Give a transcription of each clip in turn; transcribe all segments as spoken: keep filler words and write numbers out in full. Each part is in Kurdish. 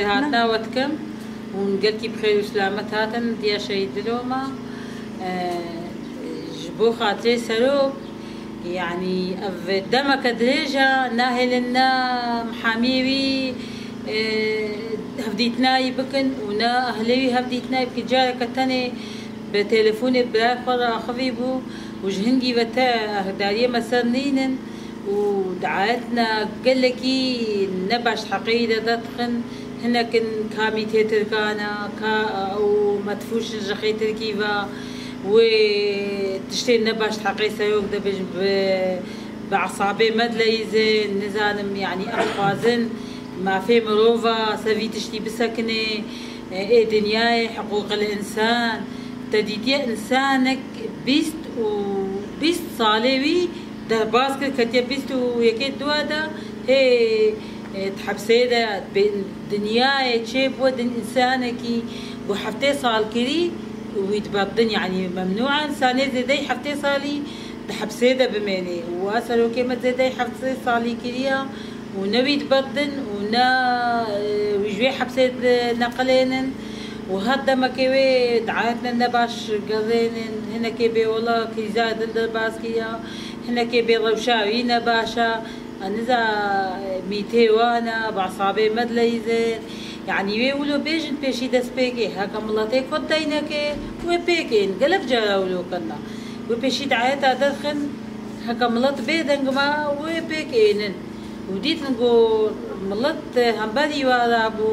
Hatina we dikim, hûn gelkî bi xêr û selamet hatin diya şehîd Diloma. E, ji bo xatirê serok, yanî ev demeke dirêj e, nahêlin ne mihamiyê wî, e, hevdîtinayî bikin û ne ahlê wî hevdîtinayî bikin. Careke tenê bi telefonê birayê xwe re axivî bû û ji hingî ve te ahdariyê me ser nînin û diayetna gelekî ne baş heqê wî de derdixin. Hinek in ka mîtê Tirkan e, ka ew medfûş in ji xê Tirkî ve, wê tiştê ne baş heqê serok dibêjin, bi, bi esabê me dileyîzin, nizanim, yanî em dixwazin mafê mirova ser vî tiştî bisekinê, ê dinyayê hiqûqil însan, te dîtiye însanek bîst û bîst salê wî derbas kir, ketiye bîst û yekê dua de, hê, e, di hepsê de, bi-, dinyayê çêbû din însanekî ku heftê sal kirî wî dibebdin, yanî memnû e însanê zêdeyî heftê salî di hepsê de bimênê. Wa serokê me zêdeyî heftê salî kiriya û ne wî dibebdin û ne, e, wî ji wê hepsê dineqilênin û her demekê wê diayetne ne baş gerênin, hinekê bê wela krîza dil derbas kiriya, hinekê bê rewşa wî ne baş e. Aniza mîtê wan e, bi esabê me dileyîzin. Yanî wê wilo bêjin pêşî destpêkê, heke miletê Kurd deynekê, wê pêkên, gelek cara wilo kirina. Wê pêşî diayeta derxin, heke milet bêdeng ma, wê pêk ênin. Û dîtin ku milet hemberî wa rabû,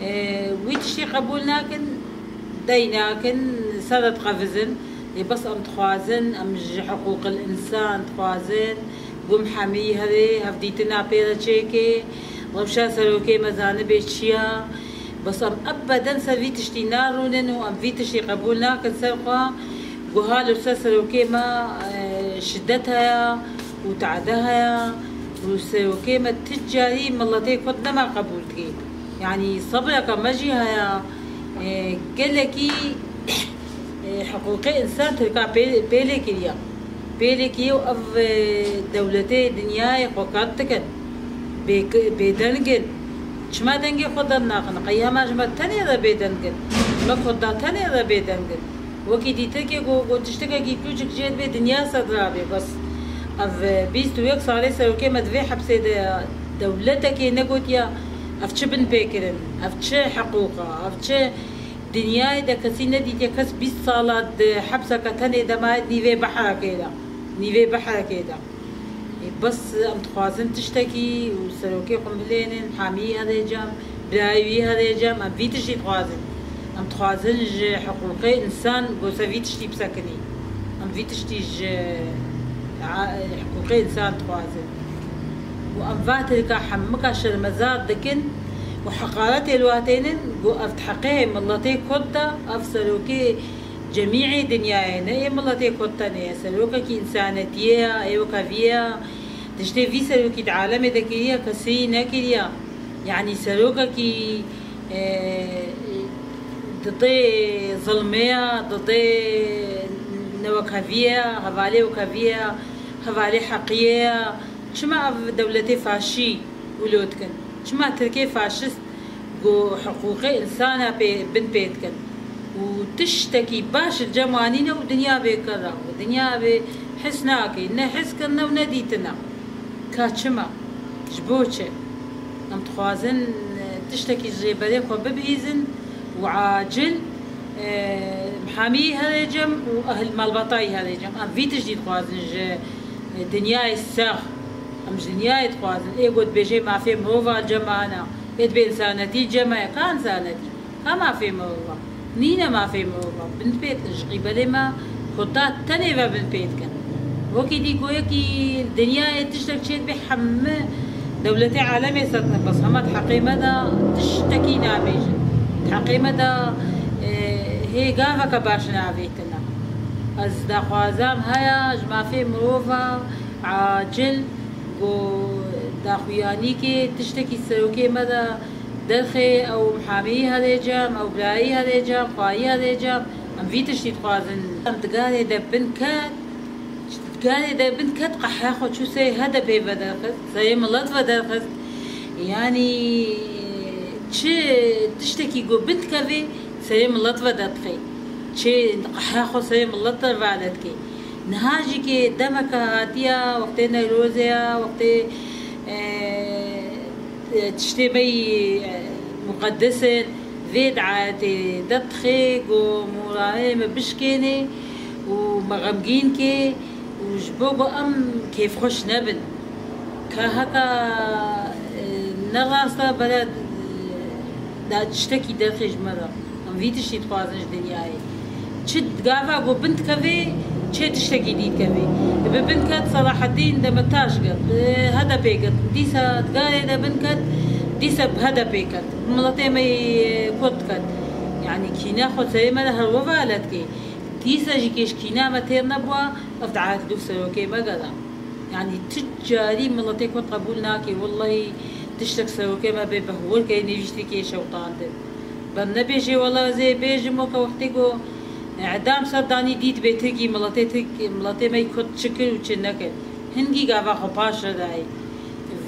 e, wî tiştî qebûl nakin, dey nakin, ser re diqevizin. Ê bes em dixwazin, em ji hiqûqil însan dixwazin, gum hemî herê hevdîtina pê re çêkê, rewşa serokê me zanibê çi ya. Bes em ebeden ser vî tiştî narûnin û em vî tiştî qebûl nakin ser xwe. Guha li ser serokê me, e, şidet heye û tade heye û serokê me ti carî miletê Kurd nema qebûl dikê. Yanî sebreke me jî heye, e, gelekî, e, hiqûqê însan Tirka pê, pê lê kiriya. Pê lê kiriye û ev, e, dewletê dinyayê xwe kat dikin. Bê-, bêdeng in. Çima dengê xwe dernaxin? Qey hema ji me tenê re bêdeng in? Ji me Kurda tenê re bêdeng in. Wekî dîtirkê ku, ku tiştekekî kûçik jê dibe dinya ser dirabê. Bes ev, e, bîst û yek salê serokê me di vê hepsê de ye. Dewletekê negotiya ev çi binpê kirin, ev çi hiqûq e, ev çi dinyayê de kesî nedîtiye kes bîst sala di hepseke tenê de maye nîvê behrekê de, nîvê behrekê de. Ê, bes em dixwazin tiştekî û serokê xwe milênin, hamî herê cem, birayê wî herê cem, em vî tiştî dixwazin. Em dixwazin ji hiqûqê însan go ser vî tiştî bisekinî. Em vî tiştî ji, a, hiqûqê însan dixwazin. Û em va tirka hemika şermezar dikin û heqaretê li wa tênin, go ev di heqê miletê Kurd de, ev serokê cemîê dinyayê ne, ê miletê Kurd tenê ye. Serokekî însanetiyê ye, ê wekeviyê ye. Tiştê vî serokî di alemê de kiriye, kesî nekiriye. Yanî serokekî, e, didê zilmê ye, didê newekeviyê ye, hevalê wekeviyê ye, hevalê heqiyê ye. Çima ev dewletê faşî wilo dikin? Çima tirkê faşist ku hiqûqê însana pê, bin pê dikin. Û tiştekî baş li cem wan nîne û dinya bê kir e. Û dinya bê his nake. Ne his kirine û ne dîtine. Ka çima? Ji bo çi? Em dixwazin, e, tiştekî ji rêberê xwe bibihîzin û acil, e, mihamî herê cem û ehl malbatayî herê cem. Em vî tiştî dixwazin ji, e, dinyayê sax. Em ji dinyayê dixwazin. Ê ku dibêje mafê mirova li cem me hene. Ê dibê însanetî li cem me ye. Ka însanetî? Ka mafê mirova? Nîne mafê mirova. Bin pê dikin ji qîbelê me Kurda tenê ve bin pê dikin. Wekî dî goyekî dinyayê tiştek çê dibe hemû dewletê alemê setine. Bes hema di heqê me de tiştekî nabêjin. Di heqê me de, e, hê gaveke baş navêtine. Ez daxwazam heye ji mafê mirova acil ku daxuyanîkê tiştekî serokê me de derxê ew mihamî herê cem, ew birayî herê cem, xwayî herê cem, em vî tiştî dixwazin. Em digarê de bin ket, digarê de bin ket qehre xwe çû sey HDP'ê ve derxist, sey milet ve derxist. Yanî Çi tiştekî ku bin dikevê, serê milet ve derdixê. Çi qehra xwe serê milet ve vedikê. Niha jî kê demeke hatiye, wextê Newrozê ye, wextê, e, tiştê me yî, e, muqedes in, vê daetê derdixê ku mûrayê me bişkênê û me xemgîn kê û ji bo ku em kêfxweş nebin. Ka heka, e, ne rast e, bela, e, da tiştekî derxê ji me re. Em vî tiştî dixwazin ji dinyayê. Çi gava ku bin dikevê, çê tiştekî dî dikevê. Bi bin ket Selahaddîn deme taş ket, e, H D P ket. Dîsa digarê de bin ket, dîsa bi H D P ket. Miletê me yê Kurd ket. Yanî kîna xwe serê me de her we ve dikê. Dîsa jî kê ji kîna me têr nebûa, ev daet li serokê me gera. Yanî tu carî miletê Kurd qebûl nake. Wellahî tiştek serokê me bê bihwir ke nêvîştî kê şewitandin. Bem nebêjê wela ez ê bêjim weke wextê ku edam ser danî dît bê Tirkî miletê Tirk, miletê me yî Kurd çi kir û çi nekir. Hingî gava xwe paş re dayê.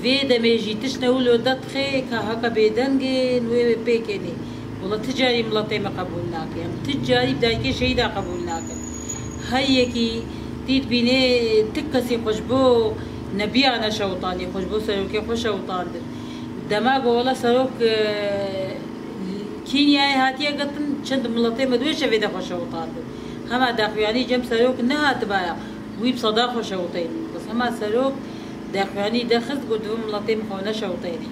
Vê demê jî tişt ne wilo derdixê ka heke bêdeng in wê wê pêkênê. Wela tu carî miletê me qebûl nake. Em tu carî bi dayikê şehîda qebûl nakin. Her yekî tî dibînê ti kesî xwe ji bo nebiya neşewitandî, xwe ji bo serokê xwe şewitandin. Dema ku wela serok, e, Kînyayê hatiye girtin, çend miletê me di wê şevê de xwe şewitandin. Hema daxuyanî cem serok nehatibaya, wî bi seda xwe şewiteynin. Bes hema serok daxuyanî derxist, got, "Divê miletê min xwe neşewiteynin."